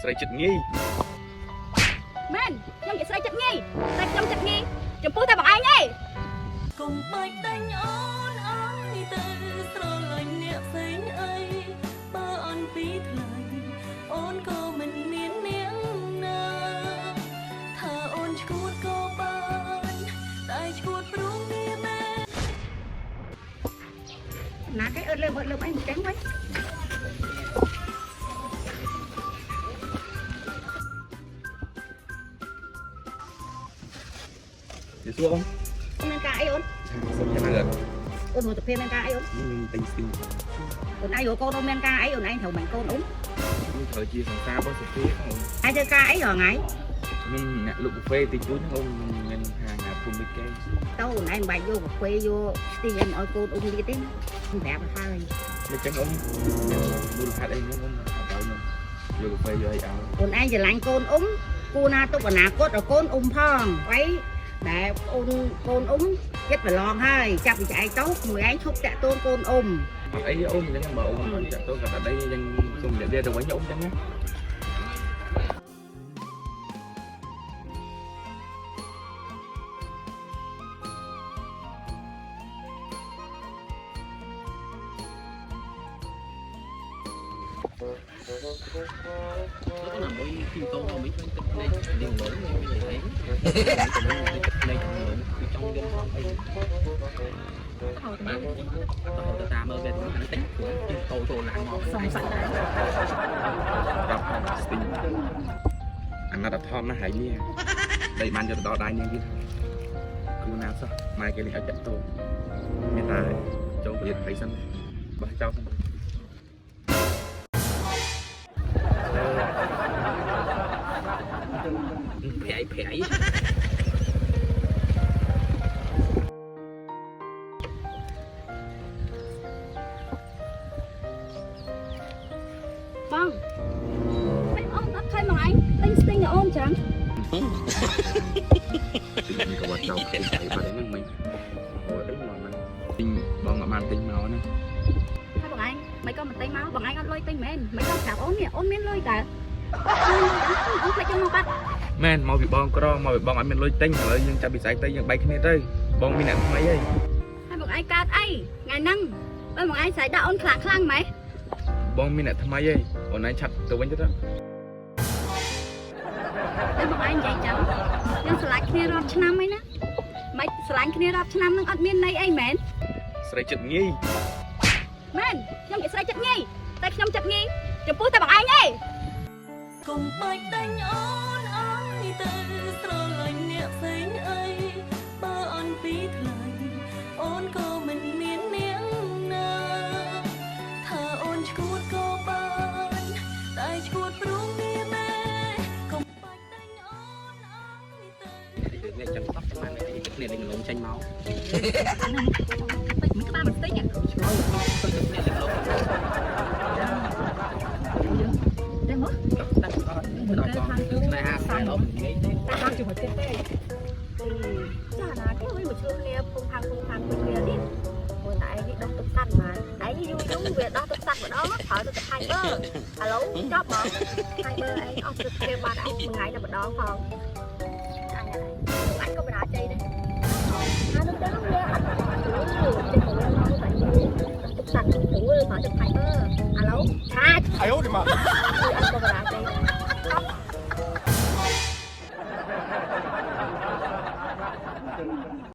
ស្រីចិត្តងាយ មែនខ្ញុំជាស្រីចិត្តងាយតែខ្ញុំចិត្តងាយចំពោះតែបងឯងឯង កុំបាច់ដេញអូនអើយទៅស្រឡាញ់អ្នកផ្សេងអីបើអូនពីថ្លៃអូនក៏មិនមាននាងណាថាអូនឈួតក៏បានតែឈួតព្រោះមានមែន ណាគេអត់លើអត់លើអីមិនចឹងវិញ និយាយសួរបង មានការអីអូន សុំយ៉ាងណា អូនរត់ទៅភេមានការអីអូន ខ្ញុំទិញស្ទីង អូនឯងរកកូនអូនមានការអីអូនឯងត្រូវមិនកូនអូន ខ្ញុំត្រូវជាសង្សាររបស់សុភាអូន ឯងធ្វើការអីរាល់ថ្ងៃ ខ្ញុំអ្នកលក់ប៊ូហ្វេតិចតួចហ្នឹងអូនខ្ញុំមានហាងណាភូមិដូចគេ ទៅអូនឯងមិនបាច់យកកាហ្វេយកស្ទីអីមកឲ្យកូនអូននេះទេខ្ញុំប្រាប់ឲ្យហើយ មិនចឹងអូនមានមូលហេតុអីហ្នឹងអូនអត់ឲ្យខ្ញុំយកកាហ្វេយកអីឲ្យ អូនឯងស្រឡាញ់កូនអ៊ំគួរណាទុកអនាគតដល់កូនអ៊ំផងអីដែលអូនកូនអ៊ំចិត្តប្រឡងហើយចាប់ពីស្អែកទៅមួយឯងឈប់តាក់ទងកូនអ៊ំ អត់អីអូនចឹងបើអូនអត់ចាក់ទៅក៏អត់អីយ៉ាងសុំនិយាយទៅវិញអូនចឹងណា nó có nằm ở khi tô mà mìnhទឹកភ្នែករៀងlớn mình thấyទឹកភ្នែកlớn គឺចង់យំអីបាទទៅតាមមើលវាទៅតិចព្រោះទីតូចូលឡើងមក សងសាច់ដែរ ប្រាប់ថាស្ទីងអាណិតអាធមណាស់ហើយនេះដីបានយកទៅដល់ដៃនាងទៀតគូណាសោះម៉ែគេនេះឲ្យចាក់តូមានតែចូលប្រយុទ្ធភ័យសិនបោះចោលសិន ប្រៃប្រៃ បងមិនអូនអត់ឃើញបងឯងទិញស្ទីងឲ្យអូនចឹង ទិញក៏វត្តចោលទិញអីបាត់ហ្នឹងមិញអូអីមកហ្នឹងទិញបងអត់បានទិញមកណា ហើយបងឯងមិនក៏មិនទិញមកបងឯងអត់លុយទិញមែនមិនក៏ប្រាប់អូននេះអូនមានលុយតើអូនភ្លេចយកមកបាត់ មែនមកពីបងក្រមកពីបងអត់មានលុយទិញឥឡូវយើងចាប់ពីស្អែកទៅយើងបែកគ្នាទៅបងមានអ្នកថ្មីហើយ ហើយបងឯងកើតអីថ្ងៃហ្នឹងបើបងឯងស្រែកដាក់អូនខ្លាំងខ្លាំងម៉េច បងមានអ្នកថ្មីហើយអូនឯងឆាប់ទៅវិញទៅ តែបងឯងនិយាយចឹងយើងស្រឡាញ់គ្នារាប់ឆ្នាំអីណាមិនស្រឡាញ់គ្នារាប់ឆ្នាំហ្នឹងអត់មានន័យអីមែន ស្រីចិត្តងាយ មែនខ្ញុំជាស្រីចិត្តងាយតែខ្ញុំចិត្តងាយចំពោះតែបងឯងឯង កុំបាច់ដេញអូនអើយទៅស្រឡាញ់អ្នកផ្សេងអីបើអូនពីថ្លៃអូនក៏មិនមាននាងណាថាអូនឈួតក៏បានតែឈួតព្រោះមានមែកុំបាច់ដេញអូនអើយទៅ នេះចឹងតោះបានទឹកភ្នែកនឹងលំចេញមក មិនក្បាលមិនស្ទិញ ទឹកភ្នែកនឹងលំ ទេមក តាំងអត់ដល់កងគឺស្នេហាស្នេហ៍ដល់ងាយទេ តាមជាមួយទៀតទេចាណាគេវិញមកជួបគ្នាពុំផាំងពុំផាំងពុំគ្នានេះព្រោះតែឯងនេះដោះទឹកសាត់មកឯងយូរយូរវាដោះទឹកសាត់ម្ដងប្រើទឹកថៃបឺឥឡូវចប់មកថៃបឺឯងអស់ទឹកគ្នាបាត់ឯងមួយថ្ងៃតែម្ដងផងអញអញក៏បរាជ័យដែរអានោះទៅវាអត់ចិត្តមកវាមកតែទឹកសាត់ព្រោះប្រើទឹកថៃបឺឥឡូវឆាច 哎呦我的妈！ អញក៏បរាជ័យដែរ